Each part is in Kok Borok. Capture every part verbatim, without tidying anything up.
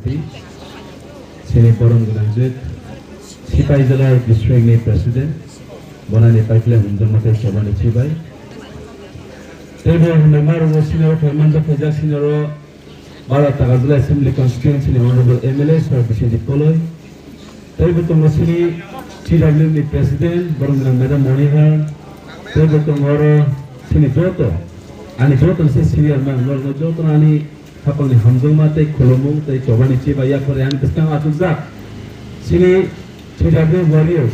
Chini borom gwnangjwk Sipaijala district ni president, bonani paikle hwnjakma tei chobani chibai. Tei bo hwnwi marugo senior khe manjak khaijak senior o Bara Takarjala Assembly Constituency ni Honorable M L A Sir Biswajit Koloi. Tei bo tongo chini T W ni president, borom gwnang Madam Monihar. Tei bo tongo oro chini joto, ani joto se senior man, norok joto ani Khapangni hamjakma tei khulumung tei chobani chibai yaphar ani bwskango achukjak. Chini T W warriors,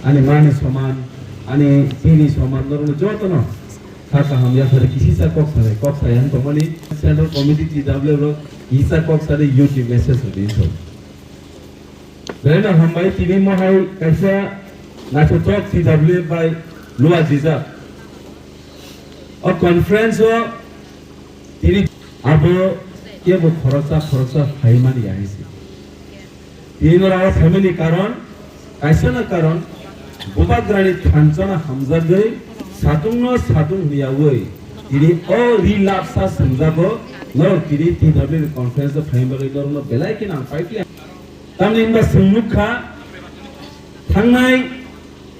ani mani soman, ani tini soman, norokno jotono sa kaham yaphar kisisa kok sanai, kok saya wng tongmani Central Committee T W rok kisa kok sanai YouTube message rwdi wng thok. Belai no hambai, tini mohai kaisa naithothok T W bai luajijak. O conference o tini abo kebo khoroksa khoroksa phaimani ya hai se. Tini norok phaimani karon, kaisa na karon, Bubagrani thansa no hamjagwi satung no satung hwnyawi tini o ri lapsa swngjago, norok tini T W ni conference o phaima bagwi norokno belai kheno ang paikha. Tamni hwnba chwng nukha, thangnai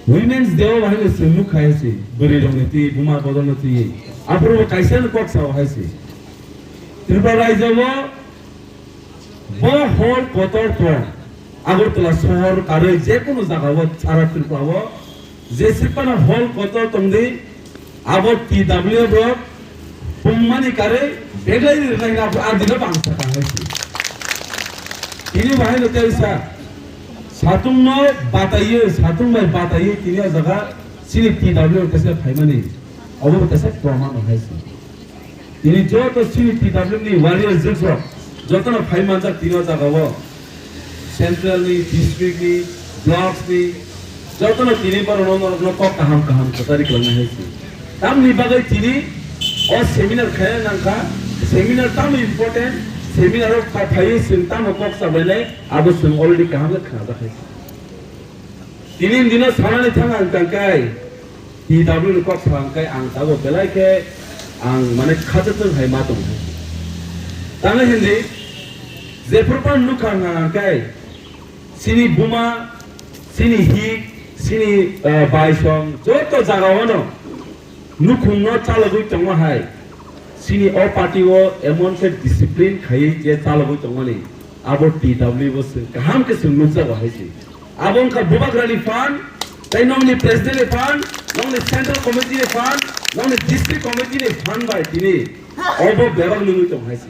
Women's Day o bahai no chwng nukha hai se, bwrwi rokni twi, buma bodolno twi. Aphuru bo kaisa no kok sao hai se. Tripura rajyo o bo hol kotor tong. Agartala sohor karwi jekunu jaga o sara Tripura o jeswk phano hol kotor tongdi, abo T W rok pungmani karwi beglai rinai na abo adino bangsa tangai si. Tini bahai no tei sa satung no bataiwi, satung bai bataiwi tini o jaga chini T W rok kaisa phaimani, obo bo kaisa proman hai si. Tini joto chini T W ni warrior jwk rok jotono phai manjak tini o jaga o central ni, district ni, blocks ni jotono tini borok no norok no kok kaham kaham kwchari kwlangna hai se. Tamni bagwi tini o seminar khaya nangkha, seminar tamo important, seminar o pha-, phaiwi chwng tamo kok sabainai abo chwng already kaham khe khnajak hai se. Tini dino sanani thang ang tangkai, T W ni kok sa ang kai ang tabuk belai khe ang mane khachatung hai ma tong hai. Tamo hindi jephru pan nukha ang kai chini buma, chini hik, chini, ah, baisong joto jaga wano nukhung no chalogwi tongo hai. Chini o party o emon khe discipline khaiwi je chalogwi tongmani abo T W bo chwng kaham khe chwng nukjago hai se. Abo wngkha Bubagrani fund, tei nongni president ni fund, nongni central committee ni fund, nongni district committee ni fund bai tini obo bebak nungwi tong hai se.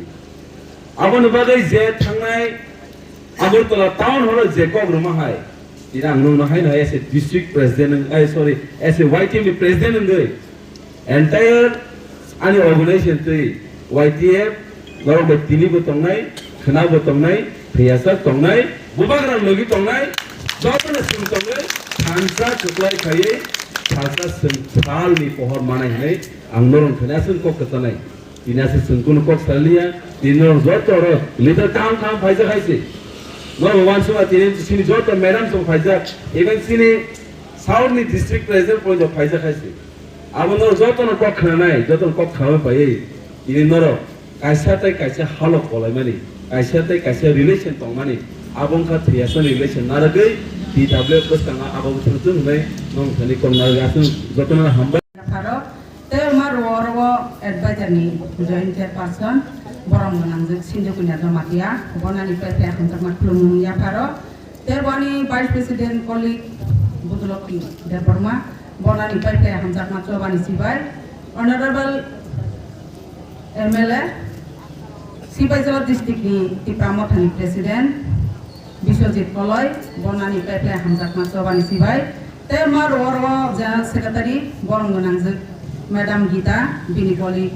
Aboni bagwi je thangnai Agartala town hall o je kok rwma hai, tini ang nungno haino hai as a district president wng, ai, sorry, as a Y T F ni president wngwi entire ani organization twi Y T F norok bai tini bo tongnai, khwna bo tongnai, thwiyasak tongnai, bubagra logi tongnai, jotono chwng tongwi thansa kwplai khaiwi salsa chwng salni pohor manai hwnwi ang norok thani aswk kok kwchanai. Tini aswk chwng kunu kok saliya, tini norok joto oro leader kaham kaham phaijak hai se. Norok uansukha tini chini joto madam chwng phaijak, even chini south ni district president point of phaijak hai se. Abo norok jotono kok khnanai, jotono kok khnawi paiwi tini norok kaisa tei kaisa halok kolaimani, kaisa tei kaisa relation tongmani, abo wngkha thwiyasa relation narwgwi T W F bwskango abo bwthang thung hwnwi norok thani kok narwgwi aswk jotono hambai. Pharo, tei ma ro oro advisor ni joint chairperson, borom gwnangjwk Sinjokunya Jamatia, bonani pai pai hamjakma khulumung yapharo, tei boni vice president colleague Budulokhi Debbarma, bonani pai pai hamjakma chobani sibai, honorable M L A, Sipaijala district ni Tipra Mothani president, Biswajit Koloi, bonani pai pai hamjakma chobani sibai. Tei ma ro oro general secretary borom gwnangjwk madam Gita, bini colleague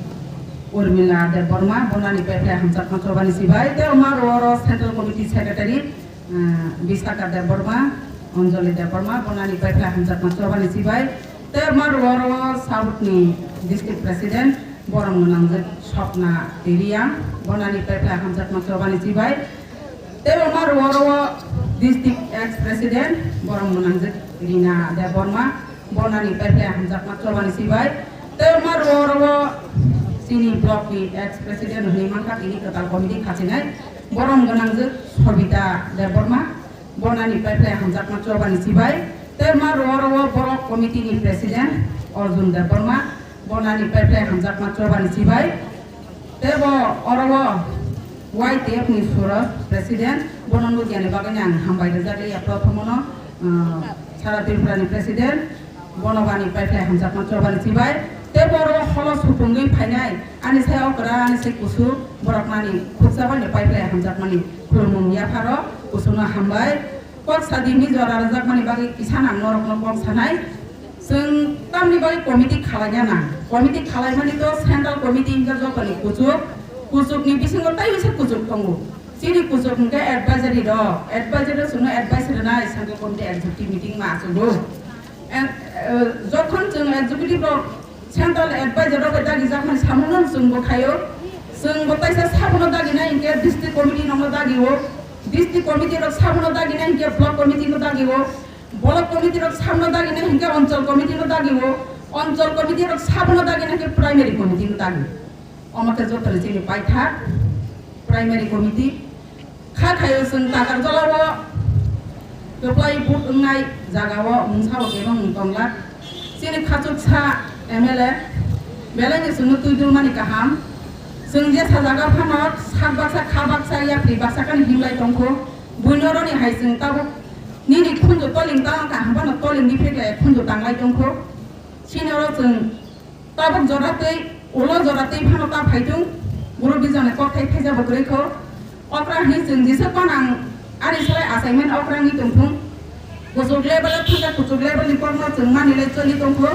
Urmila Debbarma, bonani pai pai hamjakma chobani sibai. Tei ma ro oro central committee secretary, ah, Bisaka Debbarma, Anjali Debbarma, bonani pai pai hamjakma chobani sibai. Tei ma ro oro south ni district president borom gwnangjwk Sopna Teria, bonani pai pai hamjakma chobani sibai. Tei ma ro oro district ex president borom gwnangjwk Rina Debbarma, bonani pai pai hamjakma chobani sibai. Tei ma ro oro chini block ni ex president hwnwi mankha tini kwtal committee khachinai. Borom gwnangjwk Sobita Debbarma, bonani paiplai hamjakma chobani chibai, tei ma ro ro borok committee ni president Arjun Debbarma, bonani paiplai hamjakma chobani chibai, tei bo oro o Y T F ni Suraj president, bono nukyani bagwi ang hambai rwjak liya prothomono, ah, Sara Tripura ni president, bono bani paiplai hamjakma chobani chibai, tei boro holo supungwi phainai, ani sai okra, ani sai kusuk, borok nani khuksa bani paiplai hamjakmani khulumung yapharo kusukno hambai. Kok sadi hwnwi jora rwjakmani bagwi kisa nang norokno kok sanai. Chwng tamni bagwi committee khalaina nang. Committee khalaimani to central committee hwnkhe jotoni kuchuk, kuchukni bisingo tei bisa kuchuk tongo. Chini kuchuk hwnkhe advisory rok, advisory rok chwngno advice rwnai central committee executive meeting ma achukgo. And, uh, jokhon chwng executive rok central advisor rok bai dagijak mani samungo chwng bo khaio. Chwng bo taisa sabuno daginai hinkhe district committee rokno dagio. District committee rok sabuno daginai hinkhe block committee no dagio. Block committee rok sabuno daginai hinkhe onchol committee no dagio. Onchol committee rok sabuno daginai hinkhe primary committee no dagio. Omo khe joto ni chini paithak primary committee. Kha khaio chwng Takarjala o kwplai vote wngnai jaga o mungsa bo kebo mung tongla. Chini khachuksa M L A belai no chwngno twi dulmani kaham. Chwng jesa jaga phano sak baksa kha baksa yapri baksa kani himlai tongkho. Buino roni hai chwng tabuk nini khunju toling tang kha hwnphano toling ni pheklai khunju tanglai tongkho. Chini oro chwng tabuk jora twi, ulo jora twi phano ta phaitung, guru bijani kok thai thaisa bo kwrwi kho. Okra hwnwi chwng jesa panang ani salai assignment okra wngwi tongthung. Kuchuk level o thangkha, kuchuk level ni kokno chwng manwi lai choli tongkho.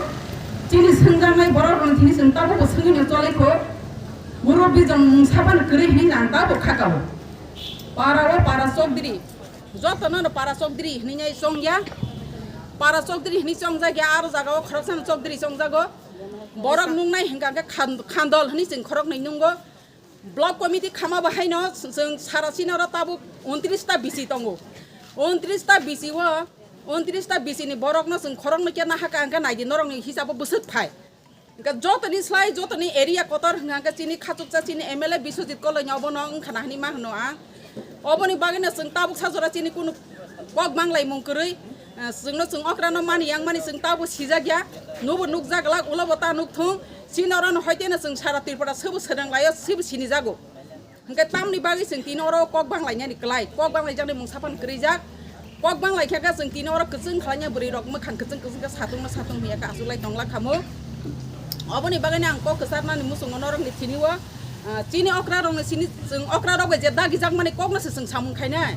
Chini swngjaknai borok rok thini chwng tabuk bo swngwi no choli kho. Guru bijong mungsa phano kwrwi hwnwi ang tabuk kha kao. Para o para chokdri, jotono no para chokdri hwnwi nai chongya. Para chokdri hwnwi chongjak ya, aro jaga o khoroksa no chokdri chongjago. Borok nungnai hwnkha khe khan-, khandol hwnwi chwng khoroknwi nungo. Block committee khama bo haino chwng sara chini oro tabuk untris ta bisi tongo. Untris ta bisi o, untris ta bisi ni borokno chwng khoroknwi khe nahaka hwnkhe naidi norokni hisabo bwswk phai. Hwnkhe jotoni slai jotoni area kotor hwnkha hwnkhe chini khachuksa chini M L A Biswajit Koloi ni obono wngkha na hwnwi ma hwno ang. Oboni bagwino chwng tabuk sa jora chini kunu kok banglaimung kwrwi, eh, chwngno chwng okrano mani yang mani chwng tabuk sijak ya, nubo nukjak glak, ulo bo ta nuk thung, chini orono hoiteno chwng sara Tripura sobo swnang laio, sobo sinijago. Hwnkhe tamni bagwi chwng tini oro kok banglainani kwlai, kok banglaijakni mungsa phano kwrwijak, kok banglaikha khe chwng tini oro kwchwng khlaina bwrwi rok mwkhang kwchwng kwchwng khe satung no satung hwnwi khe achuklai tongla khamu. Oboni bagwino ang kok kwcharnani muchungo norokni thini o, Ah, chini okra rokni sini chwng okra rok bai je dagijak mani kokno se chwng samung khainai.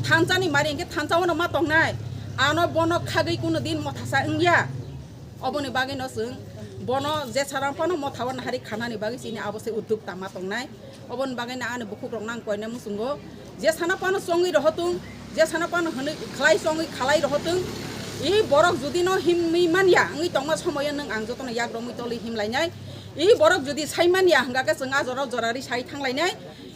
Thansa ni mari hinkhe thansa o no ma tongnai. Ano bono khagwi kuno din mothasa wngya. Oboni bagwi no chwng bono je sana phano motha o nahari khanani bagwi chini abo se udduk tama tongnai. Oboni bagwi no ani bukhuk rok nang koina muchungo. Je sana phano chongwi rohotung, je sana phano hwnwi khlai chongwi khalai rohotung. I borok judi no himwi manya wngwi tongma somoyo nwng ang jotono yak romwi tolwi himlainai. I borok judi sai manya hwnkha khe chwng a jora jora ri sai thanglainai.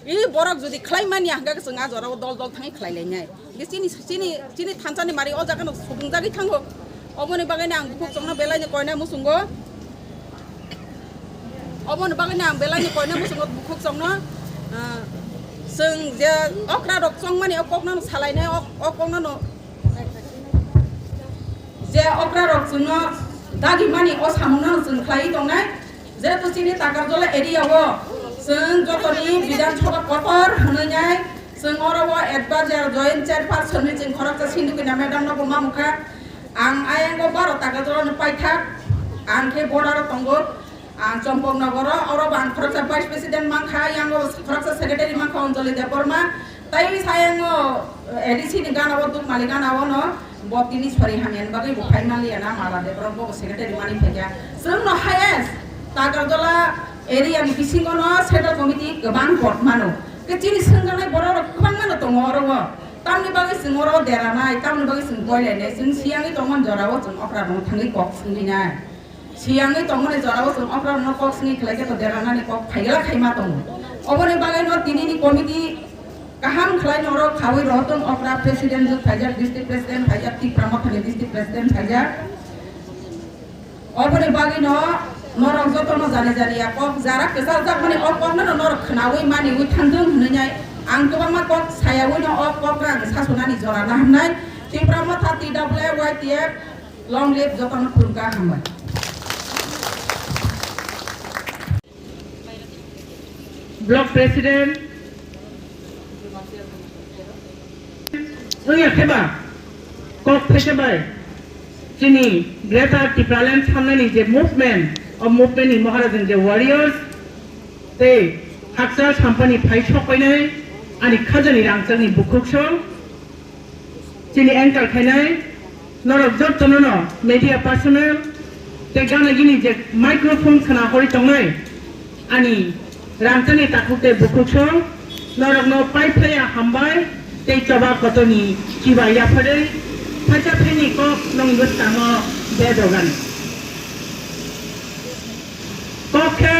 I borok judi khlai manya hwnkha khe chwng a jora o dol dol thangwi khlai lainai. Chini, chini, chini thansa ni mari o jaga no supungjagwi thango. Oboni bagwi no ang bukhuk chongno belai no koina muchungo. Oboni bagwi no ang belai no koina muchungo bukhuk chongno. Ah, chwng je okra rok chongmani o kokno salainai, o, o kokno no je okra rok chwngno dagimani o samungno chwng khlaiwi tongnai. Jehetu chini Takarjala area o chwng jotoni Bidhan Sabha kotor hwnwi nai, chwng oro o advisor, joint chairperson ni chwng khoroksa Sindukina madam no bo mamukha. Ang ayang o baro Takarjala no paithak, ang khe border o tongo. Ang Chompoknogoro, oro bo ang khoroksa vice president mankha, yango khoroksa secretary mankha Anjali Debbarma. Tai sayango A D C ni gana o, Dukmali gana o no bo tini sori hamya ni bagwi bo phai manliya na, Mala Debbarma bo secretary mani phaikha. Chwng no highest Takarjala area ni bisingo no central committee kwbang vote mano. Khe chini swngjaknai borok rok kwbangma no tongo oro o. Tamni bagwi chwng oro deranai, tamni bagwi chwng boilainai, chwng siyangwi tongmani jora o chwng okra rok thangwi kok swngwi nai. Siyangwi tongmani jora o chwng okra rokno kok swngwi khlai khe to deranani kok phaigla khaima tongo. Oboni bagwi no tini ni committee kaham khlai norok khaui rohotong, okra president jwk phaijak, district president phaijak, Tipra Motha ni district president phaijak. Oboni bagwi no norok joto no jani jani ya kok jara kwchajak mani o kok no norok khnaui maniui thangthung hwnwi nai Ang kwbangma kok sayawi no o kok rang sasonani jora nahamnai. Tipra Motha T W Y T F, long live, jotono khulumkha, hambai. Block President wngya khe ba kok phaikhe bai chini Greater Tipraland samnani je movement, o movement ni Maharaj ni je warriors tei hakchal sampani phai sok painai ani khajani rangchakni bukhuk song. Chini anchor khainai norok jotono no media personnel tei gana gini je microphone khna hori tongnai ani rangchakni takhuk tei bukhuk song norokno pai phlaiya hambai tei choba kotorni chiba yapharwi phaisa phaini kok nongni bwskango bedogan. Kok khe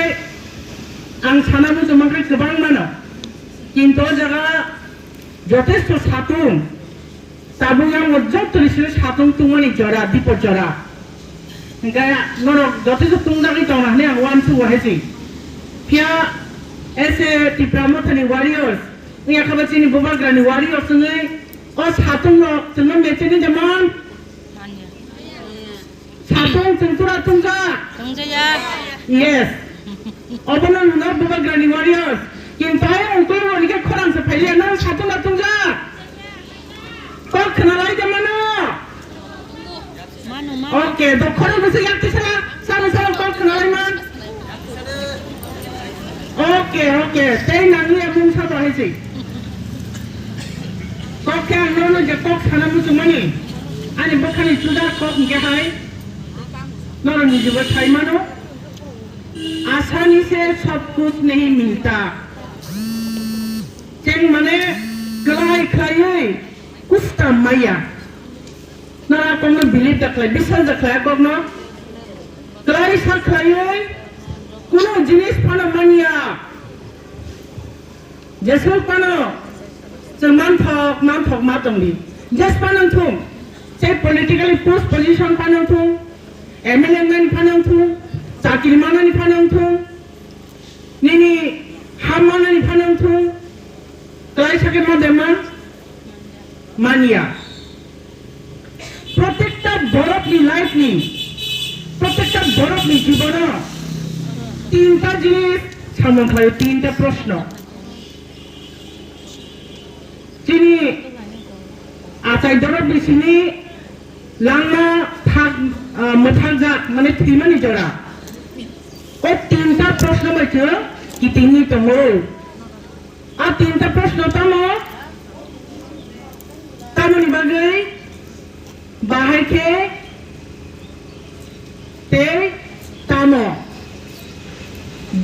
ang sana muchung mankha kwbang mano, kintu o jaga jotesto satung. Tabuk yang o joto ni simi satung tungmani jora, bipor jora. Hingke norok joto se tungjagwi tongna hwnwi ang uansugo hai se. Phiya as a Tipra Mothani warriors, wngya khe bo chini Bubagrani warriors wngwi o satung rok chwngno mecheni jemon. Satung chwng tura tungjak? Tungjaya. Yes. Obono hwno Bubagrani warriors. Kintu ayang ukul roni khe khorang se phailiya, nang satung na tungjak? Kok khna lai de mano? Mano, mano. Okay, dokhoro bwswk yak tisala, salo salo kok khna lai man. Okay, okay, tei nangni mung sabo hai se. Kok khe ang nono je kok sana muchungmani, ani bwkhani chuda kok hingke hai, norok ni jibo sai mano, "Asani se sab kuch nahi milta." Cheng mane kwlai khlaiwi kusta maya. Nara kokno believe da khlai, biswas da khlai kokno. Kwlai sa khlaiwi kuno jinis phano manya. Jeswk phano chwng manthok, manthok ma tongdi. Jes phano thung, se politically post position phano thung, M L A nani phano thung, chakri manani phano thung, nini ha manani phano thung, kwlai sakhe ma de man, manya. Protekta borokni life ni, protekta borokni jibono tinta jinis samung khlaio, tinta proshno. Chini achai dorok bisini langma thak, ah, mwthakjak, mane thwimani jora. O tinta proshno bai chwng kitingwi tongo. A tinta proshno tamo? Tamoni bagwi bahai khe tei tamo?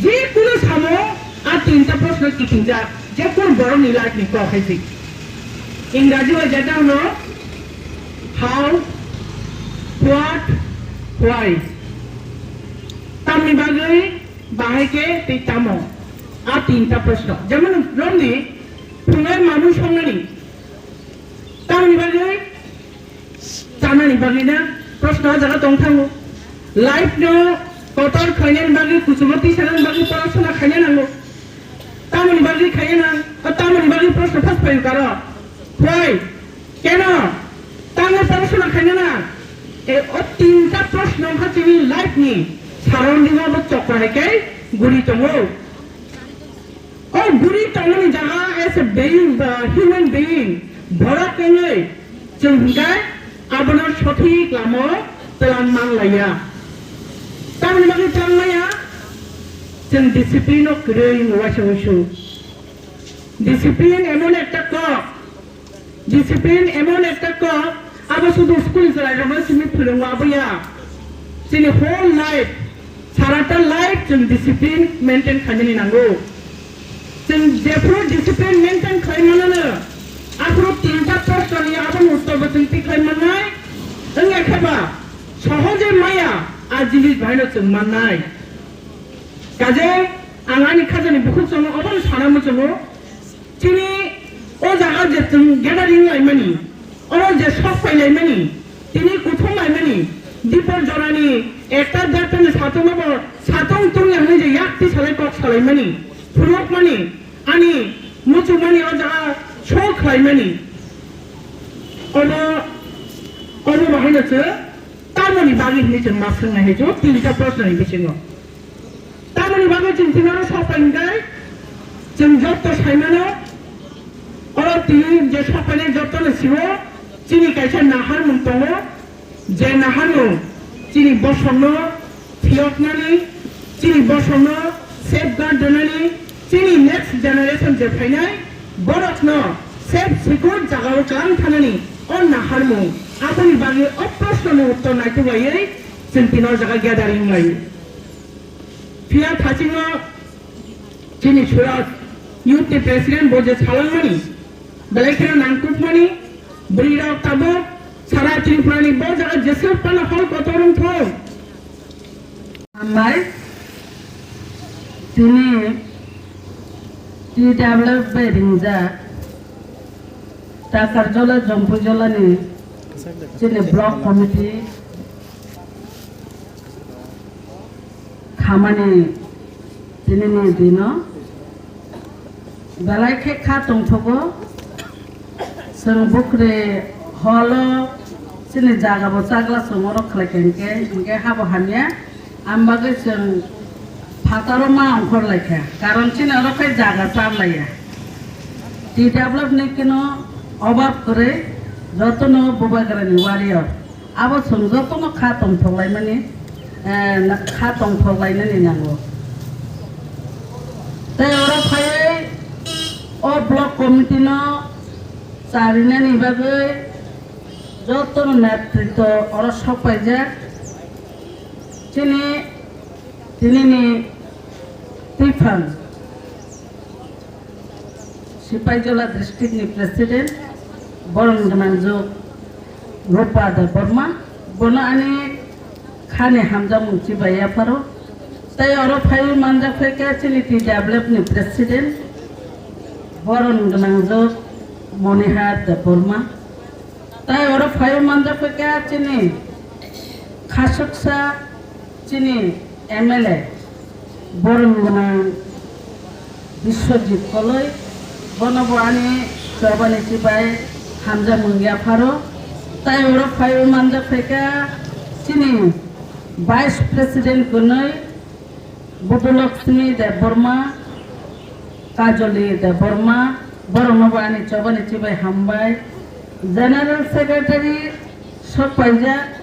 Je kunu samo a tinta proshno kitingjak, je kunu borokni life ni kok hai se. Ingraji bai jeta hwno how, what, why. Tamni bagwi bahai khe tei tamo? A tinta proshno. Jemon romni phungai mamui songnani. Tamni bagwi chanani bagwi na proshno o jaga tong thango. Life no kotor khlainani bagwi, kuchugo tisanani bagwi porasona khaina nango. Tamoni bagwi khaina nang, o tamoni bagwi proshno phas phaio karo. Why? Keno? Tamo porasona khaina nang? E, o tinta proshno wngkha chini life ni surrounding o bo chokra hai khe guri tongo. O guri tongmani jaga as a being, uh, human being, borok wngwi chwng hwnkhe abono sothik lama o twlang man laiya. Tamoni bagwi twlang maya? Chwng discipline o kwrwi wngwi waisa waisa. Discipline emon ekta kok, discipline emon ekta kok, abo sudu school chwrairokno simi phwrwngo abo ya. Chini whole life, sarata life chwng discipline maintain khainani nango. Chwng jephuru discipline maintain khlai manano, aphuru tinta proshnoni abono uttor bo chwng tikhlai mannai. Wngya khe ba, sohoje maya a jinis bahaino chwng mannai. Kaje ang ani khajani bukhuk chwngno obono sana muchungo. Chini o jaga je chwng gathering laimani, oro je sok pai laimani, tini kuthum laimani, dipor jorani ekta dertani satung abo satung tungya hwnwi je yak tisalai kok salaimani, phunukmani, ani Muchungmani o jaga show khlaimani. Obo, obo bahaino chwng tamoni bagwi hinwi chwng ma swngnai hai chwng tinta proshni bisingo. Tamoni bagwi chwng tinaro sopai hwnkhe chwng jotto saimano oro tini je sopainai jottono sio chini kaisa naharmung tongo. Je naharmung chini bosongno phiyoknani, chini bosongno safeguard rwnani, chini next generation je phainai borokno safe secure jagao tlang thanani o naharmung. Aboni bagwi o proshnoni uttor naitugwlaiwi chwng tini o jaga gathering lai. Phiya thachingno chini Suraj youth ni president bo je salangmani, belai kheno nangkukmani, bwrwi rok tabuk sara Tripura ni bo jaga jeswk phano hol kotor wngthok. Hambai, tini T W F bai ringjak Takarjola Jompuijolani chini block committee khamani tinini dino belai khe kha tongthogo. Chwng bukre holo chini jaga bo chagla chwng oro khlai kha hinkhe, hinkhe habo hamya. Ang bagwi chwng phataro ma ongkhor lai kha, karon chini oro khe jaga char laiya. T W F ni kino obab kwrwi, jotono bubagrani warrior. Abo chwng jotono kha tongthok laimani, eh, na-, kha tongthok lainani nango. Tei oro phaiwi o block committee no charinani bagwi jotono netritwo oro sok paijak. Chini tinini twiphang Sipaijola district ni president, borom gwnangjwk Rupa Debbarma, bono ani khani hamjakmung chibai yapharo. Tei oro phaiwi manjak phaikha chini T W F ni president, borom gwnangjwk Monihar Debbarma. Tei oro phaiwi manjak phaikha chini khasuksa chini M L A borom gwnang Biswajit Koloi, bono bo ani chobani chibai hamjakmung yapharo. Tei oro phaiwi manjak phaikha chini Vice President kwnwi Budulakshmi Debbarma, Kajoli Debbarma, borokno bo ani chobani chibai hambai. General Secretary sok paijak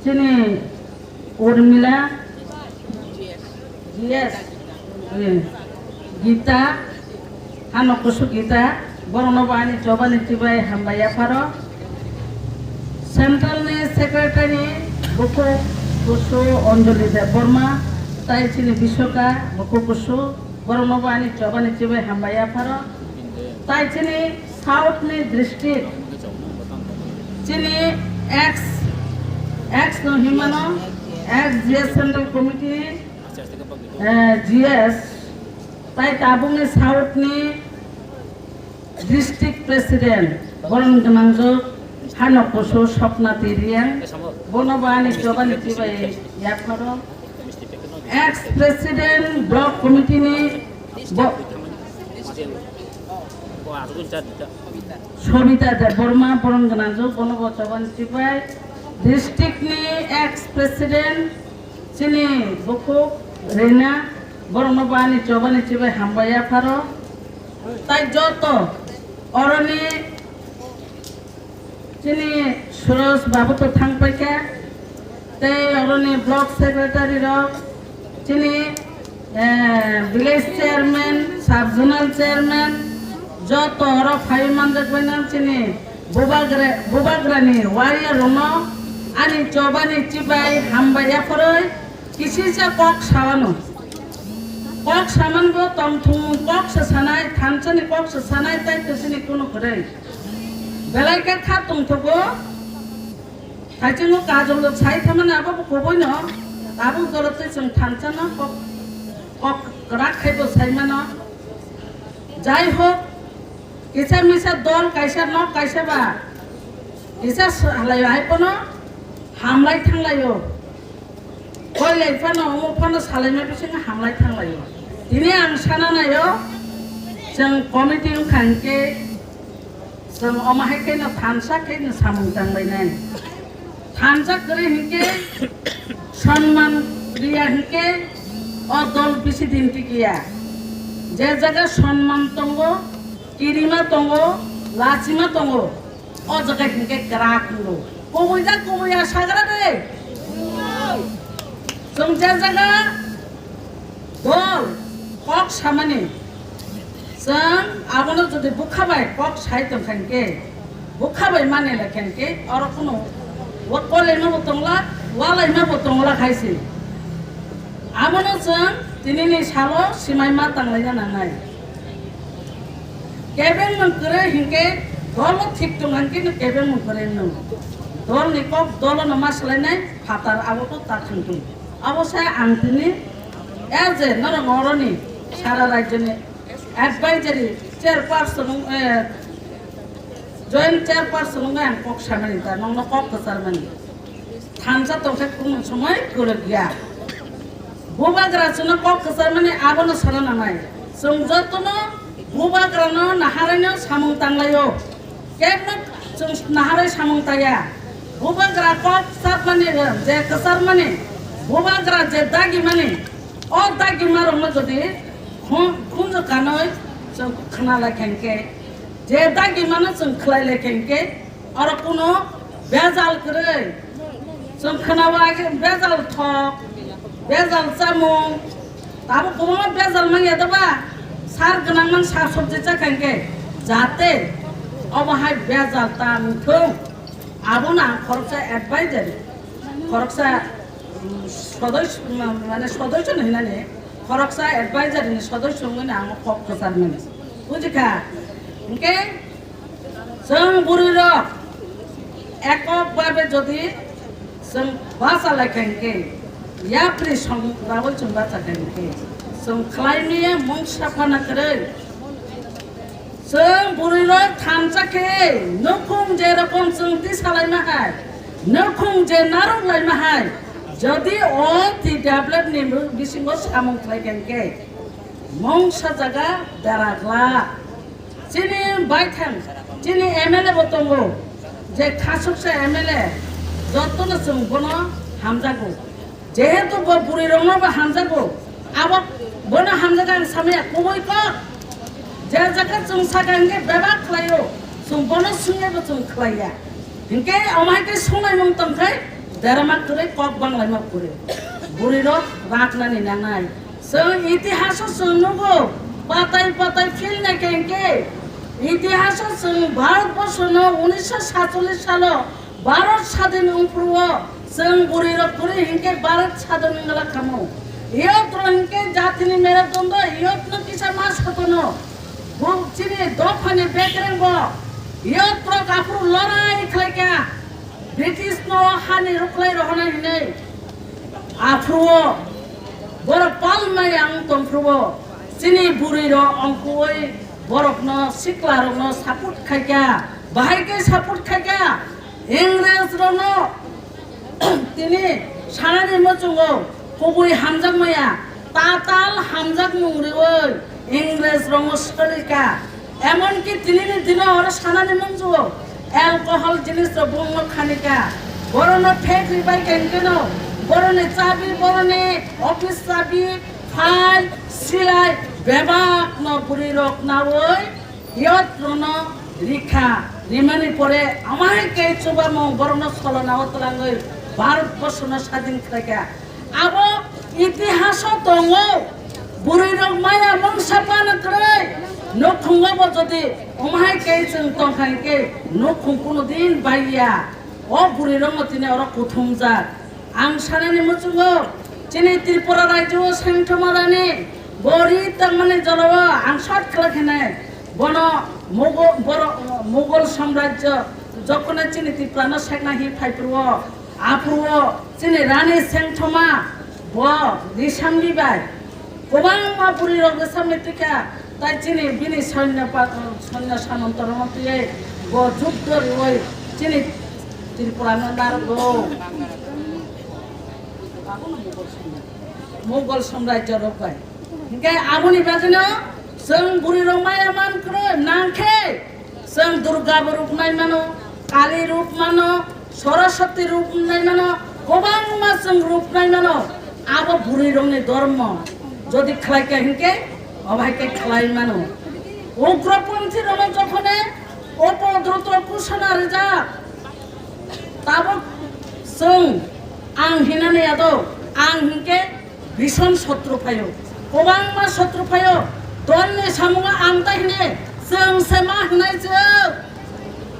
chini Urmila, G S, eh, Gita, Hano kusu Gita, borokno bo ani chobani chibai hambai yapharo. Central ni Secretary bukhuk kusu Anjali Debbarma, tai chini Bisoka bukhuk kusu, borokno bo ani chobani chibai hambai yapharo. Tai chini South ni district, chini ex, ex no himano, ex G S Central Committee, eh, G S, tai tabukni South ni District President, borom gwnangjwk Hano kusu Sopna Tiriang, bono bo ani chobani chibai yapharo. Ex President Block Committee ni bo-, Sobita Debbarma, borom gwnangjwk, bono bo chobani chibai. District ni ex President chini bukhuk Rina, borokno bo ani chobani chibai hambai yapharo. Tai joto oroni chini Suresh babu to thang paikha, tei oroni block secretary rok, chini, eh, village chairman, sub zonal chairman, joto oro phai manjak bai nang chini bubagra, bubagrani warrior rokno ani chobani chibai hambai yaphoroi kisisa kok sawano. Kok saman bo tongthung, kok se sanai, thansani kok se sanai, tai to chini kunu kwrwi. Belai khe kha tongthogo. Haichungo kajol rok sai thamani abo bo kubui no. Tabuk jora twi chwng thansa no kok, kok kwrak khai bo sai mano. Jai hok, kisa misa dol kaisa nok kaisa ba. Kisa salai hai pono hamlai thanglaio. Koilai phano, omo phano salaima bisingo hamlai thanglaio. Tini ang sana naio, Chwng committee wngkha hinkhe chwng omo hai kheno thansa kheno samung tanglainai. Thansa kwrwi hinkhe sonman riya hinkhe o dol bisi din tikiya. Je jaga sonman tongo, kirima tongo, lachima tongo, o jaga hinkhe kwrak wngo. Kubui jak kubui ya sagra de. Chwng je jaga dol kok samani, chwng abono jodi bwkha bai kok sai tongkha hinkhe, bwkha bai mani laikha hinkhe, oro kunu wa-, kolaima bo tongla, walaima bo tongla khai se. Abono chwng tinini salo simai ma tanglaina nangnai. Kebeng nwng kwrwi hinkhe dolo thik tong hinkhe nwng kebeng nwng kwrwi nwng. Dolni kok dolono ma swlainai phatar abo to ta thang thung. Abo se ang tini as a norok oroni sara rajyoni advisory chairperson wng, eh, joint chairperson wngwi ang kok samani ta, nokno kok kwcharmani. Thansa tongkhe kunu somoi kwrwk ya. Bubagra chwngno kok kwcharmani abono sana nangnai. Chwng jotono bubagrano naharwino samung tanglaio. Kebno chwng naharwi samung taya. Bubagra kok sapmani, je kwcharmani, bubagra je dagimani, o dagimarokno jodi khun-, khunju kanwi chwng khna laikha hinkhe, je dagimano chwng khlai laikha hinkhe, oro kuno bejal kwrwi. Chwng khwnao age bejal thok, bejal chamung, tabuk kwbangma bejal manya doba, sar gwnang man sak sobji chakha hinkhe, jate obo hai bejal ta wngthung. Abono ang khoroksa advisory, khoroksa, mm, sodosyo, ma-, mane sodosyo no hinani, khoroksa advisory ni sodosyo wngwi no ang kok kwcharmani. Bujikha? Hinkhe chwng bwrwi rok ekok babe jodi chwng bacha laikha hinkhe, yapri song rawi chwng bacha kha hinkhe, chwng khlai miya mungsa phana kwrwi. Chwng bwrwi rok thansa khe nukhung je rokom chwng tisa laima hai, nukhung je narwk laima hai, jodi o T W F ni bisingo samung khlai kha hinkhe, mungsa jaga dara glak. Chini baithang, chini M L A bo tongo, je khasuksa M L A, jotono chwng bono hamjago. Jehetu bo bwrwi rokno bo hamjago, abo bono hamjago ang samaya kubui kok. Je jaga chwng saka hinkhe bebak khlaio, chwng bono swngya bo chwng khlaiya. Hinkhe omo hai khe swngnaimung tongkhai derama kwrwi kok banglaima kwrwi. Bwrwi rok raknani nangnai. Chwng itihaso chwng nugo, patai patai phil naikha hinkhe, itihaso chwng Bharat borshono unisho satchollish salo Bharat sadin wngphuru o chwng bwrwi rok kwrwi hinkhe Bharat sadin wngla khamu. Youth rok hinkhe jatini merek dondo, youth no kisa ma sotono. Bo chini dophani bekreng bo youth rok aphuru lorai khlaikha. British no hani rwkhlai rohornai hinwi. Aphuru o borok palmai ang tongphuru o chini bwrwi rok ongkhorwi borokno sikla rokno support khaikha. Bahai khe support khaikha. Ingres rokno tini sanani muchungo kubui hamjakmaya, tatal hamjakmung riwi Ingres rokno swrwikha. Emonki tinini dino oro sanani muchungo alcohol jinis rok bongno khanikha. Borokno phek ribai kengkeno boroni chabi, boroni office chabi, file, silai bebakno bwrwi rok nawi youth rokno rikha, rimani pore amai khe chubamung borokno solonao twlangwi Bharat borshono sadin khlaikha. Abo itihaso tongo, bwrwi rok maya mungsa pano kwrwi, nukhungo bo jodi omo hai khe chwng tongkha hinkhe nukhung kuno din baiya. O bwrwi rokno tini oro kuthumjak. Ang sanani muchungo, chini Tripura rajyo o sengthoma rani, bo ri tangmani jora o ang short khlai khenai, bono Mugo-, boro-, Mughal samrajyo, jokhone chini Tripura no sekna hi phaiphuru o, aphuru o chini rani sengthoma, bo Risambi bai, kwbangma bwrwi rok Risambi tikha, tai chini bini soinyo pa-, soinyo samantoro no twiwi bo juddo riwi chini Tripura no narwgo. Mughal samrajyo rok bai. Hinkhe aboni bagwino Chwng bwrwi rok maya man kwrwi nang khe, chwng Durga bo rup nai mano, Kali rup mano, Saraswati rup nai mano, kwbangma chwng rup nai mano. Abo bwrwi rokni dormo. Jodi khlai kha hinkhe, obo hai khe khlai mano. Ugroponthi rokno jokhone opodruto kusana rijak, tabuk chwng ang hinani ado, ang hinkhe bison sotru phaio, kwbangma sotru phaio. Dolni samungo ang ta hine, chwng se ma hinai chwng.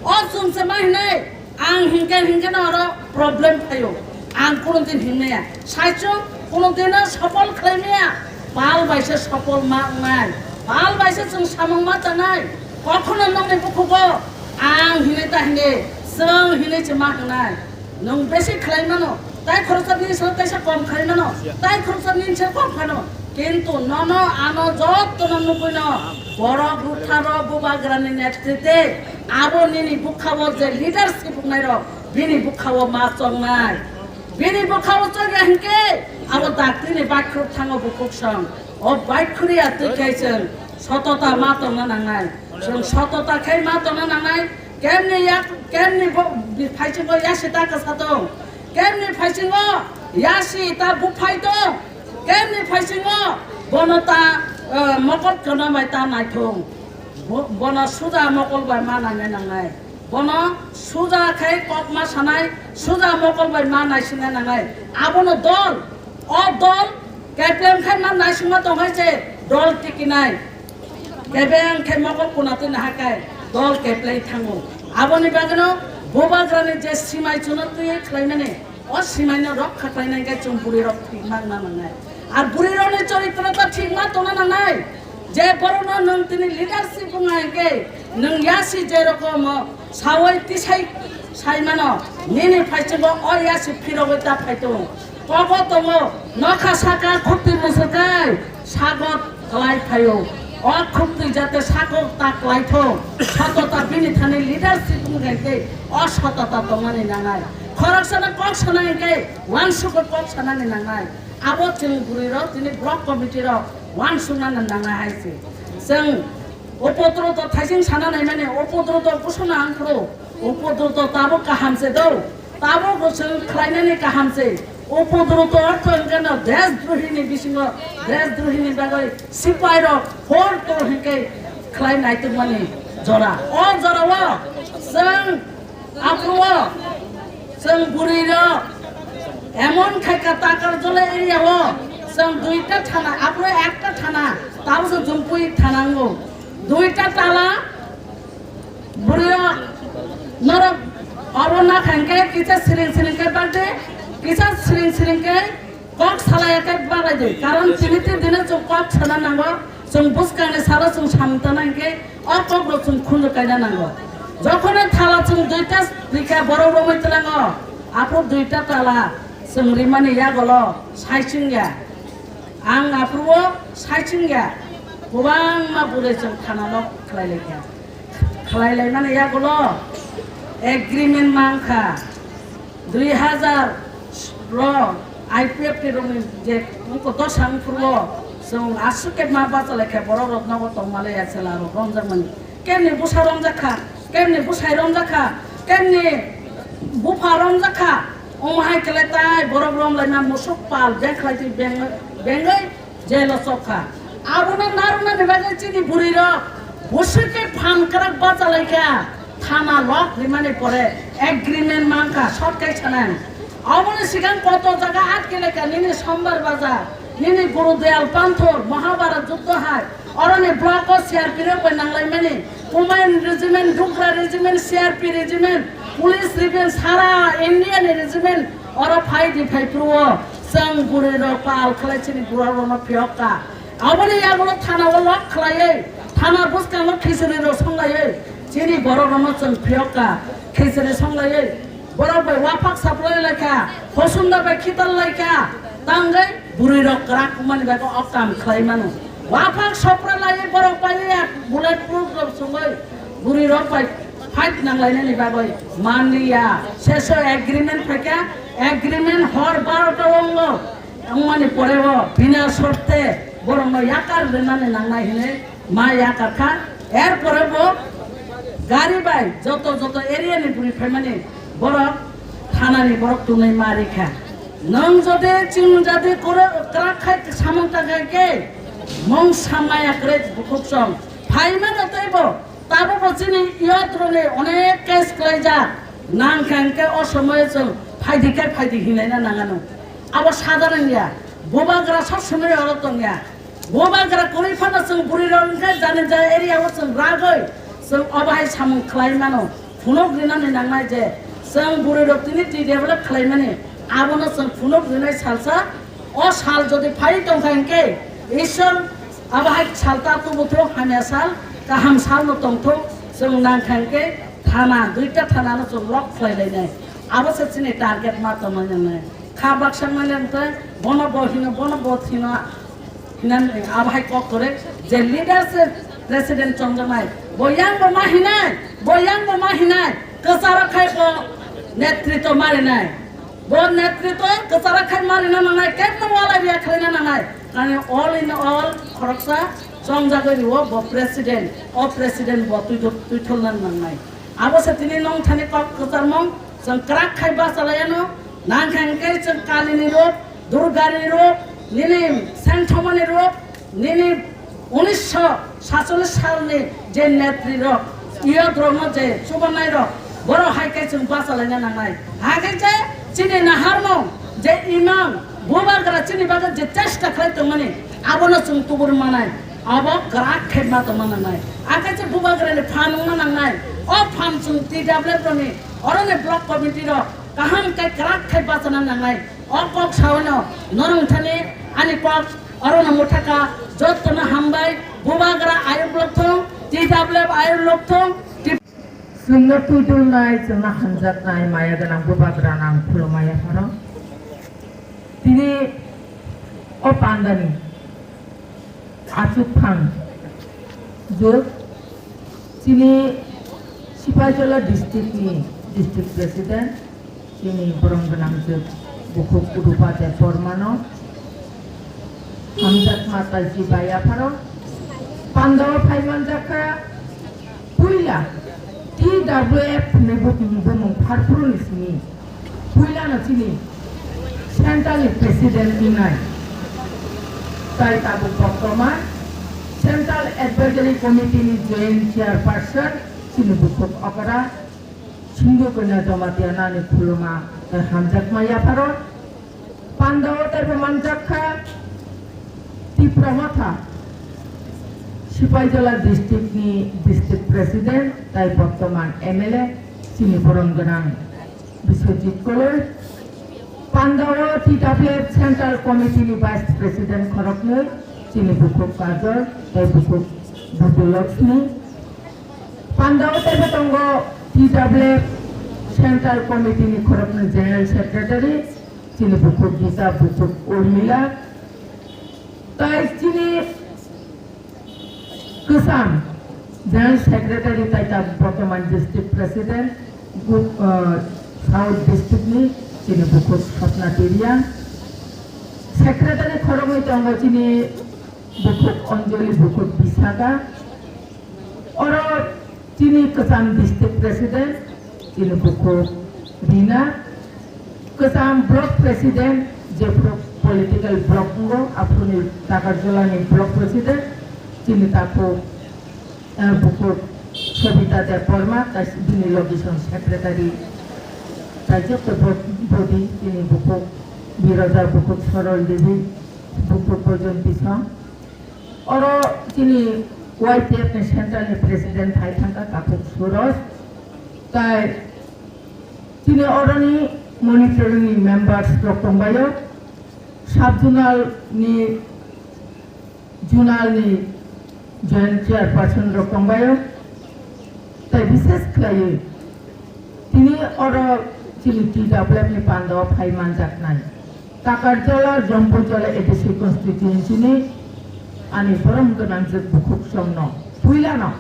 O chwng se ma hinai, ang hinkhe hinkhe no oro problem phaio. Ang kunudin hinmaya. Saichung kunudino sopol khlaimaya. Pal baise sopol ma wngnai. Pal baise chwng samung ma tanai. Kokhono nokni bukhugo ang hinai ta hine, chwng hinai se ma wngnai. Nwng besi khlai mano, tai khoroksa nini salo taisa kom khlai mano, tai khoroksa nini salo kom phano. Kintu nono ano jottono nugwino borok rutharok bubagrani netrite abo nini bwkhao je leadership wngnai rok bini bwkhao ma chongnai. Bini bwkhao chongya hinkhe abo daktini bakhuk thango bukhuk song. O bakhuriya twi khe chwng sotota ma tongna nangnai. Chwng sotota khe ma tongna nangnai. Kemni yak, kemni bo, bi-, phaisingo yasi ta kwsa tong. Kemni phaisingo yasi ta buphai tong. Kemni phaisingo bono ta, eh, mokot kono bai ta naithung. Bo-, bono suja mokol bai ma naina nangnai. Bono suja khai kok ma sanai, suja mokol bai ma naisingna nangnai. Abono dol, o dol keplem khai ma naisingma tong hai se dol tikinai. Kebeng khe mokol kuna twi naha kai dol keplai thango. Aboni bagwino bubagrani je simai chuno twi khlaimani, o simaino rokha khlainai khe chwng bwrwi rok thik ma wngna nangnai. Ar bwrwi rokni choritro ta thik ma tongna nangnai. Je borokno nwng tini leadership wngna hinkhe nwng yasi je rokomo Sawi tisai sai mano, nini phaisingo o yasi phirogwi ta phai tongo. Kogo tongo, nokha saka khukti musukai sago klai phaio. O khukti jate sago ta klai thung, sago ta bini thani leadership wngkha tei o sago ta tongmani nangnai. Khoroksano kok sana hinkhe uansukgo kok sanani nangnai. Abo chwng bwrwi rok, chini block committee rok uansukna nangnai hai se. Chwng Upodruto thaising sana naimani, upodruto kusuna ang phuru, upodruto tabuk kaham se do, tabuk bo chwng khlainani kaham se. Upodruto ortho hwnkhe no deshdrohini bisingo, deshdrohini bagwi sipai rok hor tor hwnkhe khlai naitukmani jora. O jorao chwng Aphuru o chwng bwrwi rok emon khai ka Takarjala area o chwng duita thana, aphuru ekta thana, tabukhe Jumpui thana wngo. Duita tala bwrwi rok norok obo nakha hinkhe kisa siring siring khe bagde, kisa siring siring khe Kok salaya khe baglaidi, karon tini tin dino chwng kok sana nango, chwng bwskangni salo chwng samung tana hinkhe o kok rok chwng khunju kaina nango. Jokhone thala chwng duita rikha borok romwi tlango, aphuru duita tala chwng rimani yagolo saiching ya. Ang aphuru o saiching ya, kwbangma bwrwi chwng thana nok khlai laikha. Khlai laimani yagulo agreement mankha. Dui hazar ro I P F T rokni je wngkha dosa wngphuru chwng aswk khe ma bacha laikha borok rok nogo tongma le ya chwla rok romjakmani. Kemni bwsa romjakha, kemni bwsai romjakha, kemni bupha romjakha. Omo hai khe le tai borok rom laima musuk pal beng khlai twi beng, bengwi Jail o chopkha. Abono narwknani bagwi chini bwrwi rok bwswk khe phan kwrak bacha laikha, thana lok rimani pore agreement mankha, short khe sanai. Aboni swkang koto jaga atke laikha, nini Sombar Bazar, nini Guru Dayal Panthor, Mahabharat Juddho hai, oroni block o C R P rok bai nanglaimani, Kumayan Regiment, Dugra Regiment, C R P Regiment, Police Regiment, sara India ni regiment, Oro phai di phai phuru o chwng bwrwi rok pal khlai chini bura rok no phiyok ka. Aboni yagulo thana o lock khlaiwi, thana bwskango khichiri rok songlaiwi chini borok rok no chwng phiyok ka. Khichiri songlaiwi borok bai waphak saplai lai kha, hosunda bai khital lai kha. Tangwi bwrwi rok kwrak wngmani bagwi o kam khlai mano. Waphak sopra laiwi borok bai bullet proof rok songwi bwrwi rok bai fight nang lainani bagwi manliya. Seso agreement phaikha, agreement hor barota o wngo, wngmani pore o bina sorte borokno yakar rwnani nangnai hinwi Ma yakarkha, erpore bo gari bai joto joto area ni bwrwi phaimani borok thanani borok tunwi ma rikha. Nwng jodi chwng jadi kwrak khai samung tangkha khe mung samaya kwrwi bukhuk chwng phaimano teibo tabukbo chini youth rokni onek case kwlaijak nangkha hwnkhe o somoyo chwng phaidi khe phaidi hinlaina nangano. Abo sadharon ya, bubagra sob somoi oro tongya. Bubagra kwrwi phano chwng bwrwi rok wngkhe jani jani area o chwng ragwi chwng obo hai samung khlai mano. Phunuk rinani nangnai je chwng bwrwi rok tini twi develop khlai mani abono chwng phunuk rinai salsa. O sal jodi phai tongkha hwnkhe Ishwar abo hai sal ta tubu thung hamya sal kaham sal no tongthung chwng nangkha hwnkhe thana duita thana no chwng lock khlai lainai abo se chini target ma tongmani nangnai. Kha baksa manya wngkhe bono bo hino, bono bo hino, hinani abo hai kok kwrwi je leader se president chongjaknai, bo yang bo ma hinai, bo yang bo ma hinai, kwcharo khai bo netritw ma rinai, bo netritw kwcharo khai ma rina nangnai, kebno walai riya khlaina nangnai, kani all in all khoroksa chongjagwi rio bo president, o president bo twi-, twithulna nangnai. Abo se tini nongthani kok kwcharmung chwng kwrak khai bachalaiano, nangkha hwnkhe chwng Kalini rup, Durgani rup, nini Sengthomani rup, nini unisho satchollish salni je netri rok, youth rokno je chubannai rok, borok hai khe chwng bachalaina nangnai. Hakhe je chini naharmung je imang bubagra chini bagwi je chesta khlai tongmani, abono chwng tubur manai. Abo kwrak khe ma tongma nangnai. Akhe se bubagrani phan wngna nangnai. O phan chwng T W F rokni, oroni block committee rok kaham khe kwrak khe bachana nangnai. O kok saono norong thani ani kok orono muthaka jotono hambai. Bubagra ayuk lokthung, T W F ayuk lokthung, T Chwngno twi dulnai, chwngno hamjaknai, maya gwnang bubagrano ang khulumaya phano. Tini o pandani achukphang jwk chini Sipaijala district ni district president, chini borom gwnang jwk bukhuk Udupa Debbarmano hamjakma taiji bai apharo pandao phai manjakha. Puila T W F hinwi bumung, bumung pharphuru ni simi puila no chini central ni president wngnai. Tai tabuk boktorma central advisory committee ni joint chairperson chini bukhuk okra Sindhu Kanya Jamatia nani khuluma tai hamjakma yapharo. Pandao taibo manjakha Tipra Motha, Sipaijala district ni district president tai bortoman M L A chini borom gwnang Biswajit Koloi. Pandao T W F Central Committee ni vice president khoroknwi chini bukhuk Kajol tai bukhuk Budulokshmi. Pandao taibo tongo T W F Central Committee ni khoroknwi general secretary. Chini bukhuk Gita, bukhuk Urmila. Tai chini kwcham General Secretary tai ta bortoman District President, bu-, uh, South District ni chini bukhuk Swapna Teria. Secretary khoroknwi tongo chini bukhuk Anjali, bukhuk Bisaka. Oro chini kwcham district president, chini bukhuk Rina, kwcham block president, jephru political block wngo, aphuruni Takarjala ni block president, chini takhuk, eh, bukhuk Sobita Debbarma, tai bini logisong secretary, tai joto bo-, body, chini bukhuk Biroja, bukhuk Sorol Devi, bukhuk Bojonti song. Oro chini Y P F ni central ni president hai thangkha takhuk Suraj. Tai chini oroni monitoring ni members rok tongbaio. Sub zonal ni, zonal ni joint chairperson rok tongbaio. Tai bishes khlaiwi tini oro chini T W F ni pandao phai manjaknai. Takarjala, Jampuijala A D C constituency ni ani borom gwnangjwk bukhuk songno puilano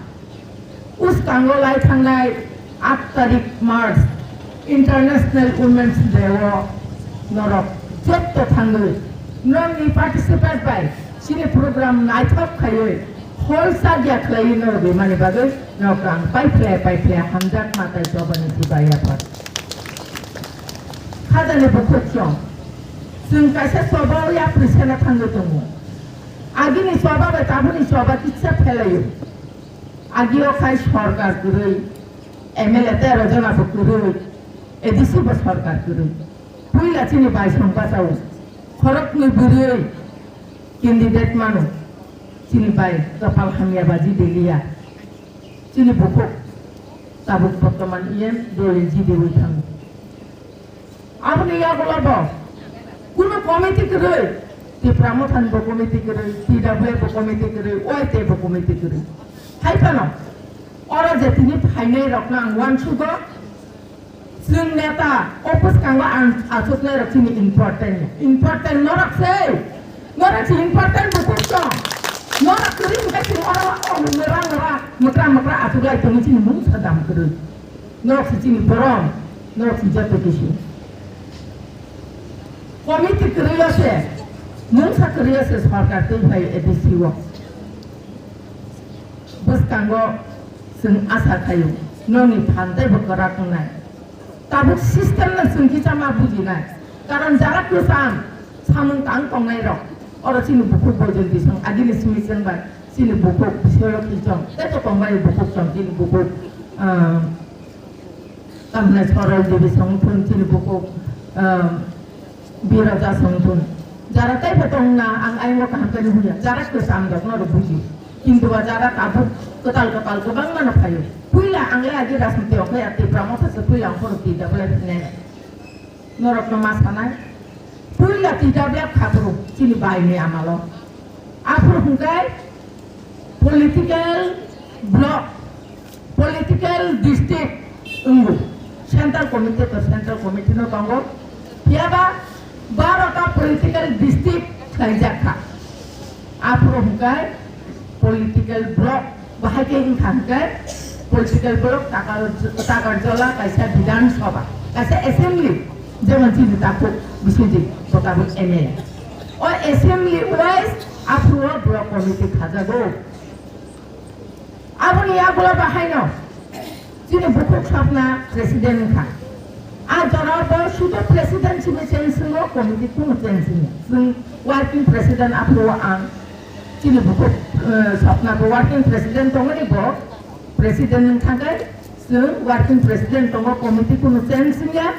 uskango lai thangnai aat tarik March International Women's Day o norok jotto thangwi nokni participate bai chini program naithok khaiwi Pol sagya khlaiwi norok rimani bagwi norok ang paiphlai paiphlai hamjak matai chobani sibai aphar. Khajani bukhuk chwng. Chwng kaisa choba o yapri sena thangwi tongo. Agini choba bai tabukni choba kisa phelaio. Agio khai sorkar kwrwi, M L A tero jona bo kwrwi, A D C bo sorkar kwrwi. Puila chini bai song bachao. Khoroknwi bwrwi candidate mano. Chini bai kapal hamya baji deliya. Chini bukhuk tabuk bortoman E M dolil jidiwi thango. Aboni yagulo bo kunu committee kwrwi, Tipra Motha ni bo committee kwrwi, T W F bo committee kwrwi, O I T bo committee kwrwi. Hai phano oro je tini phainai rokno ang uansugo, chwng neta o bwskango ang achuknai rok chini important, important norok se, norok se important bukhuk tong, norok kwrwi hwnkhe chwng oro o mwra mwra mwkra mwkra achuklai tongwi chini mungsa dam kwrwi. Norok se chini borom, norok se joto kisu. Committee kwrwi o se, mungsa kwrwi o se sorkar twi phai A D C o. Bwskango chwng asa khaio, nokni phan tei bo kwrak wngnai. Tabuk system no chwng kisa ma bujinai. Karon jara kwcham samung tang tongnai rok, oro chini bukhuk Boijonti song agini simi chwng bai chini bukhuk Biswalokhi chong, tei to tongbai bukhuk chong chini bukhuk, ah, Tamhinai Sorol Devi song thun chini bukhuk, ah, Biraja song thun. Jara tei bo tong na ang ayung kaham khe nuya. Jara kwcham rok no rw buji. Kintu ba jara tabuk kwtal kwtal kwbangma no phaio. Puila ang le agi rajniti rok khe Tipra Motha se puila ang phoro T W F ne. Norok no ma sanai. Puila T W F khaphuru chini bai ni amalo. Aphuru hwnkhe political bloc, political district wngo. Central committee to central committee no tongo. Phiyaba baro ta political district khlaijak kha. Aphuru hwnkhe political bloc, bahai khe wngkha hwnkhe political bloc Takar-, Takarjola kaisa Bidhan Sabha, kaisa assembly, jemon chini takhuk Biswajit bo tabuk M L A. O assembly wise aphuru o bloc committee khajago. Aboni yagulo bahaino chini bukhuk Swapna president wngkha. A jora bo sudo president simi change wngo, committee kuno change wngya. Chwng working president aphuru ang chini bukhuk, eh, Swapna bo working president tongmani bo president wngkha khe chwng working president tongo, committee kuno change wngya.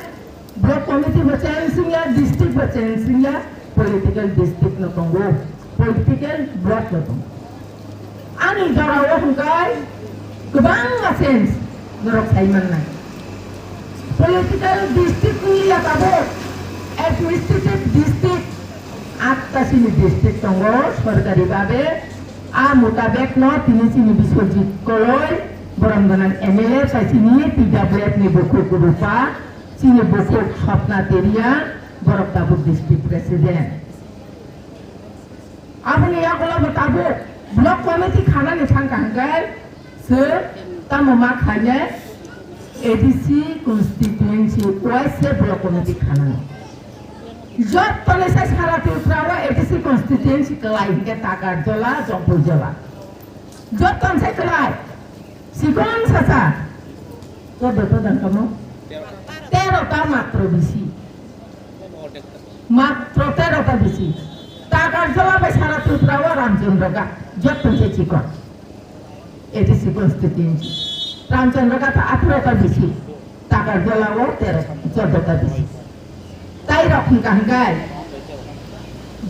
Block committee bo change wngya, district bo change wngya, political district no tongo, political block no tongo. Ani jora o hwnkhe kwbangma change norok sai mannai. Political district wngya tabuk administrative district, atta chini district tongo sorkari babe. A mutabek no tini chini Biswajit Koloi, borom gwnang M L A, tai chini T W F ni bukhuk Rupa, chini bukhuk Swapna Teria, borok tabuk district president. Aboni yagulo bo tabuk block committee khanani thangkha hwnkhe se tamo ma khainai A D C constituency wise se block committee khanani. Jottoni sai sara Tripura o A D C constituency kwlai hwnkhe Takarjola, Jompuijola. Jottoni sai kwlai. Sikon sasa. Chordo ta dangkamo? Tero ta matro bisi. Matro tero ta bisi. Takarjola bai sara Tripura o Ramchandra Ghat. Jottoni sai chikon. A D C constituency. Ramchandra Ghat atharo ta bisi. Takarjola o tero, chordo ta bisi. Tai rok hwnkha hwnkhe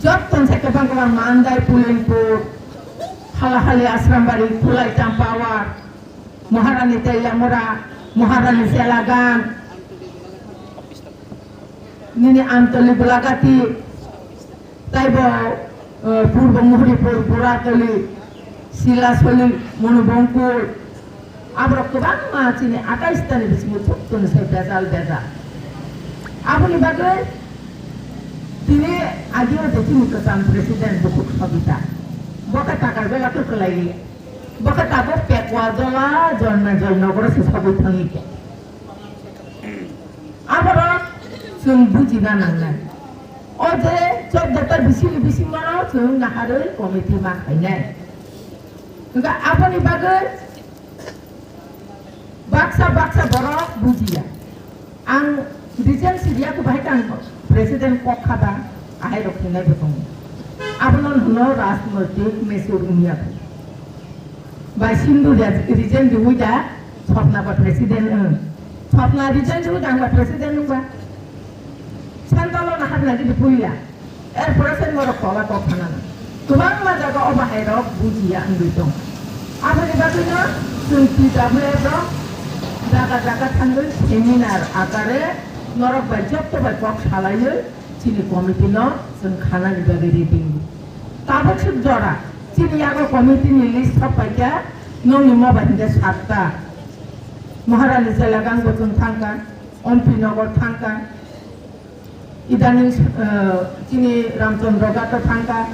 jottoni sai kwbang kwbang Mandai, Pulinpur, Halahali, Asrambari, Khulai, Champawar, Maharani Teliamura, Maharani Selagan, nini Amtoli Bulagati, taibo, eh, Purbo Muhripur, Buratoli, Silasoli, Monubongkul, aborok kwbangma chini atais tani bisingo thuk toni se bejal bejal. Aboni bagwi tini agio je chini kwcham president bukhuk Sobita. Bo khe Takarjola khe kwlai liya. Bo khe tabuk Pekwajola, Jonmajol nogoro se sogwi thangwi khe. Aborok chwng bujina nangnai. O je chordo ta bisini bisingo no chwng naharwi committee ma khainai. Hwnkhe aboni bagwi baksa baksa borok bujiya. Ang reason siriya khe bahai khe ang president kok khaba, ahai rok hinai bo tongo. Abono hwno rajnoitik mature wngya khe. Bai Sindhu re-, reason riwi da Swapna ba president wng. Swapna reason riwi da ang ba president wngba. Central o na hapna di puila. Erpore se norok tola kok thanana. Kwbangma jaga o bahai rok bujiya wngwi tong. Aboni bagwino chwng T W F rok jaga jaga thangwi seminar akare norok bai jotto bai kok salaiwi chini committee no chwng khanani bagwi ready. Tabuk swk jora chini yago committee ni list thok paikha, nongni mo bai hinkhe satta. Maharani Selagang bo chwng thangkha, Ompi Nogor thangkha. Idaning, eh, chini Ramchandra Ghat o thangkha,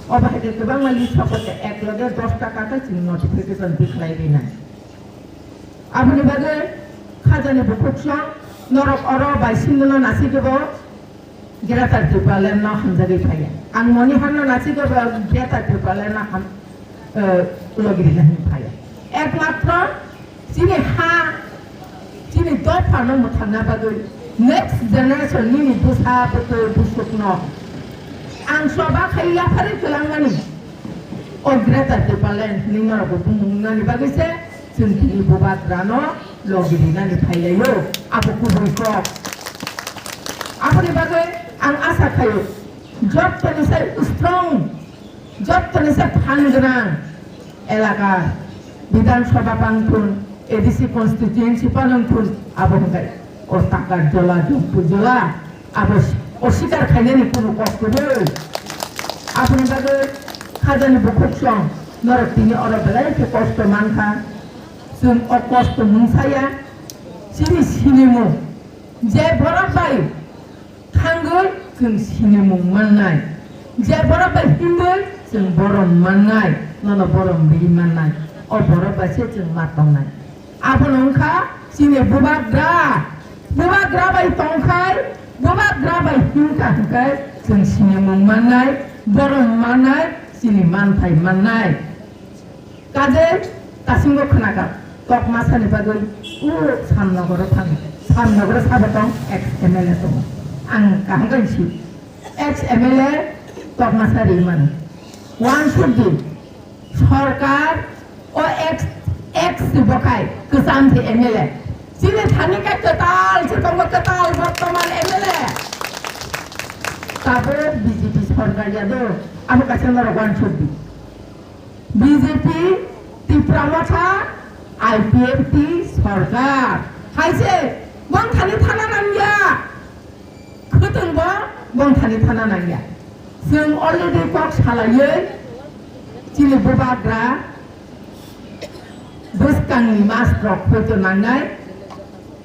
obo hai khe kwbangma list sokote ek loge dos ta kakhai chini notification tikhlai rinai. Aboni bagwi khajani bukhuk song norok oro bai Sindhu no nasi kebo Greater Tipraland no hamjagwi phaiya. Ang Monihar no nasi kebo Greater Tipraland no ham, eh, logi rina hin phaiya. Ekmatro chini ha, chini dophano mwthangna bagwi next generation nini bwsa bwtwi bwswkno ang soba khai yapharwi kwlangmani o Greater Tipraland hinwi norokbo bumung wngnani bagwi se chwng tini bubagrano logi rinani phailaio, abo kubui kok. Aboni bagwi ang asa khaio jottoni sai strong, jottoni se phan gwnang elaka, Bidhan Sabha pang thun, A D C constituency pang thun, abo hwnkhe o Takarjala, Jompuijala, abo s-, oswikar khainani kunu kok kwrwi. Aboni bagwi khajani bukhuk song norok tini oro belai khe kosto mankha. Chwng o kosto mungsaya chini sinimung, je borok bai thangwi chwng sinimung mannai, je borok bai himwi chwng borom mannai, nono borom ri mannai, o borok bai se chwng ma tongnai. Abono wngkha chini bubagra, bubagra bai tongkhai, bubagra bai himkha hwnkhe chwng sinimung mannai, borom mannai, chini manthai mannai. Kajai tasingo khwnakha, Kokmasani bagwi o Samnogoro thang, Samnogoro sabo tong ex M L A tongo. Ang kaham khe si, ex M L A Kokmasa rimani. Wansukdi, sorkar o ex, ex si bokhai kwcham si M L A. Chini thani khe kwtal si tongo, kwtal bortoman M L A. Tabuk B J P sorkar ya do, abo kaisa norok wansukdi. B J P, Tipra Motha, I P F T sorkar. Hai se, bongthani thana nangya. Khwtwng bo bongthani thana nangya. Chwng already kok salaiwi chini bubagra bwskangni mas rok poito nangnai.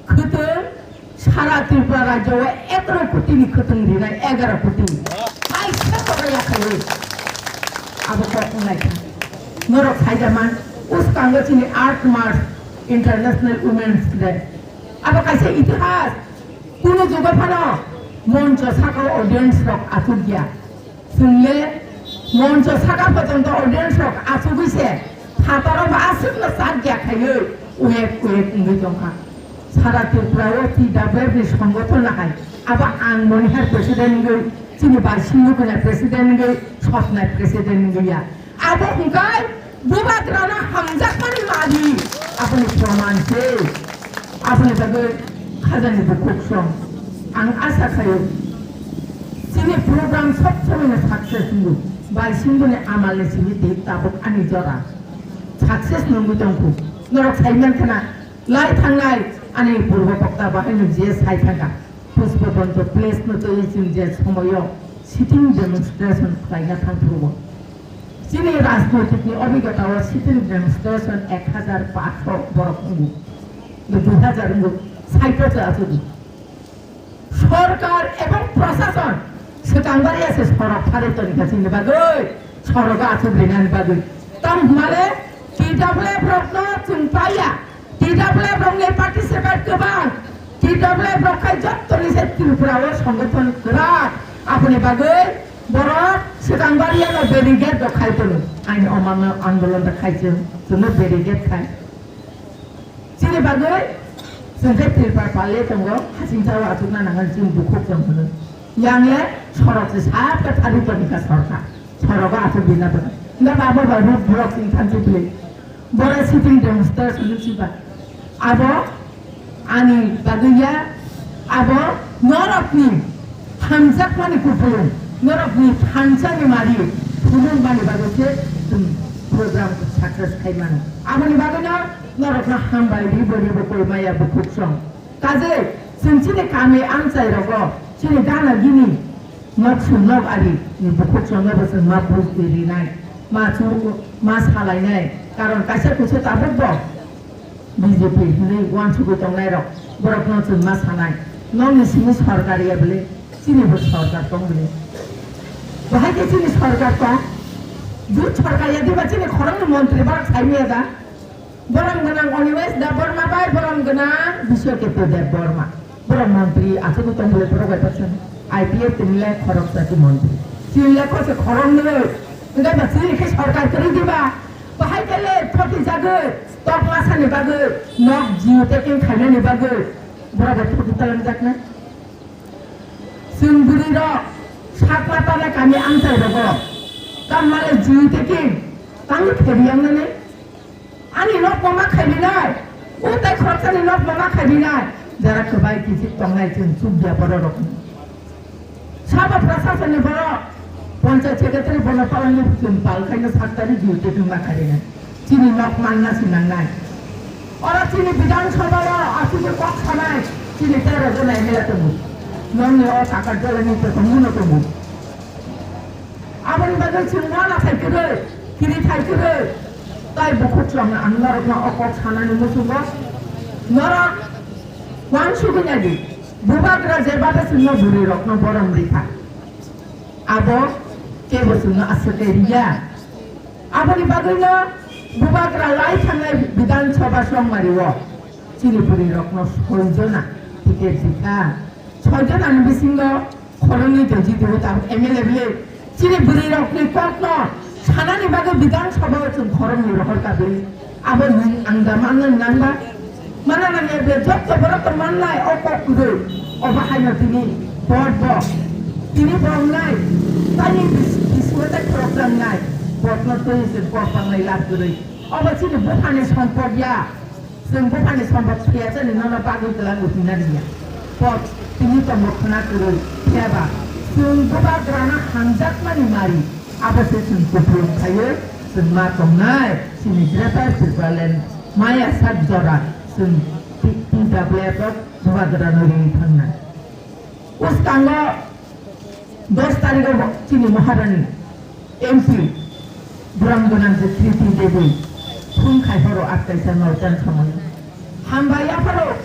Khwtwng sara Tripura rajyo o egaroh koti ni khwtwng rinai, egaroh koti. Kaisa kotor ya khaio. Abo kok wngnai kha. Norok saida man, uskango chini eight March International Women's Day. Abo kaisa itihas. Kunu jugo phano moncho saka audience rok achuk ya. Chwngle moncho saka porjonto audience rok achugwi se phataro bo aswkno chak ya khaiwi wek wek wngwi tongkha. Sara Tripura o T W F ni songothon no hai abo ang Monihar president wngwi, chini bai Singhu Kanya president wngwi, Sopna president wngwi ya. Abo hwnkhe bubagrano hamjakmani mari, aboni proman se. Aboni bagwi khajani bukhuk song. Ang asa khaio, chini program sob somoino success wngo. Bai Singhu ni amal ni simi tei tabuk ani jora success nungwi tongkhu. Norok sai mankha na, lai thangnai ani purbo bokta bahaino je sai thangkha. Pushpabanta Place no twi chwng je somoyo sitting demonstration khlaina thangphuru. Chini rajnoitik ni obhigota o sitting demonstration ek hajar paanch sho borok wngo. Dui hajar wngo, sait o se achukgo. Sorkar ebong prosason swkang bariya se sorok pharwi tongkha chini bagwi, sorogo achuk rinani bagwi. Tamo hwnmale T W F rokno chwng paiya. T W F rokni participate kwbang, T W F rok khai jottoni se Tripura o songothon kwrak, aboni bagwi borok Swkang bariya no barricade rok khai tono. Aini omang no andolon rok khai chwng, chwngno barricade khai. Chini bagwi chwng khe tirpal pale tongo, hasing chao achukna nangan chini bukhuk chwng hwnwi. Yang le sorok se sab khe phari toni kha sorkar. Sorogo achuk bina bwkha. Hwnkhe babo bai ruk borok chini thanchi bwlwi. Bore sitting demonstration hwnwi siba. Abo ani bagwi ya, abo norokni hamjakmani kupulung, norokni thansani mari phunukmani bagwi se chwng program success khai mano. Aboni bagwino norokno hambai ribo ribo koi maya bukhuk song. Kaje chwng chini kami amchai rogo chini gana gini nok sung nok ari ni bukhuk song no bo chwng ma bujdi rinai, ma chu ma salainai, karon kaisa kusu tabuk bo B J P hinwi uansugwi tongnairok, borokno chwng ma sanai, nokni simi sorkar ya bwle, chini bo sorkar tong bwle. Bahai khe chini sorkar tong, jut sorkar ya diba chini khoroknwi montri borok sai maya da? Borom gwnang Onimesh Debbarma bai borom gwnang Biswaketu Debbarma. Borok montri achugwi tong bwle borok bai baksa I P F tini le khoroksa ti montri. Chini le khoroksa khoroknwi, wngkha ba chini khe sorkar kwrwi diba? Bahai khe le thokhi jagwi. Tok masani bagwi, nok jio taking khainani bagwi borok bai thokhi talang jakna. Chwng bwrwi rok sakma tala kami amchai rogo kamma le jio taking tangwi pheri yangnani. Ani nok bo ma khaibinai, o tai khoroksani nok bo ma khaibinai. Jara kwbai kichik tongnai chwng chukya borok rokni. Sabo prasasonni borok, panchayat secretary bono palangni chwng pal khaino sak tarik jio taking ma khaibinai. Chini nok manna si nangnai. Oro chini Bidhan Sabha o aswkhe kok sanai, chini tero jona M L A tongo. Nokni o Takarjalani to tongo no tongo. Aboni bagwi chwng uanathai kwrwi, kiritai kwrwi. Tai bukhuk chwng ang norokno o kok sanani muchungo. Norok uansugwi naidi. Bubagra je babe chwngno bwrwi rokno borom rikha. Abo kebo chwngno aswk khe riya. Aboni bagwino bubagra lai thangnai Bidhan Sabha chongmari o chini bwrwi rokno soi jona ticket rikha. Soi jonani bisingo khoroknwi to jitio tabuk M L A bwle. Chini bwrwi rokni kokno sanani bagwi Bidhan Sabha o chwng khoroknwi rohor ka bwle. Abo nwng ang da manna nang ba? Mana nang ya bwle, jotto borok to mannai o kok kwrwi. Obo haino tini bot bo. Tini bo wngnai. Tani bis-, bisingo tei khorok wngnai. Botno twi se kok pangnai lab kwrwi. Obo chini buphani sompok ya. Chwng buphani sombok phiya chani nono bagwi kwlango hwnna riya. Kok tini tongo khwna kwrwi, phiyaba chwng bubagrano hamjakmani mari, abo se chwng kupulung khaiwi chwng ma tongnai chini Greater Tipraland maya sak jora chwng T-, T W F o bubagrano riwi thangnai. Bwskango dos tarikh o chini Maharani M P Buram Gwnang je Kriti Devi phone khai horo at kaisa noitan somoi. Hambai yapharo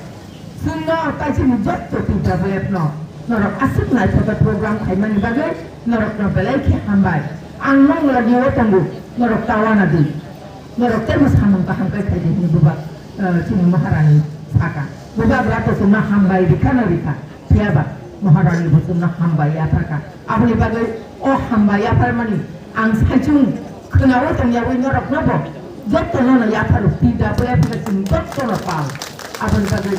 chwngno tai chini jotto T W F no norok aswk naithotok program khaimani bagwi norokno belai khe hambai. Ang nong lagi o tongo, norok tawana di. Norok teibo samung kaham khe khaidi hwnwi buba, eh, chini Maharani saka. Bubagra to chwngno hambai rikha no rikha. Phiyaba Maharani bo chwngno hambai yapharkha. Aboni bagwi o hambai yapharmani ang saichung khwnao tongyawi norokno bo jottono no yapharo T W F no chwng jottono pal. Aboni bagwi,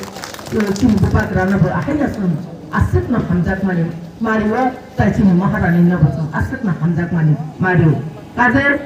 eh, chini bubagrano bo ahaino chwng aswkno hamjakmani mario, tai chini Maharani no bo chwng aswkno hamjakmani mario. Kaje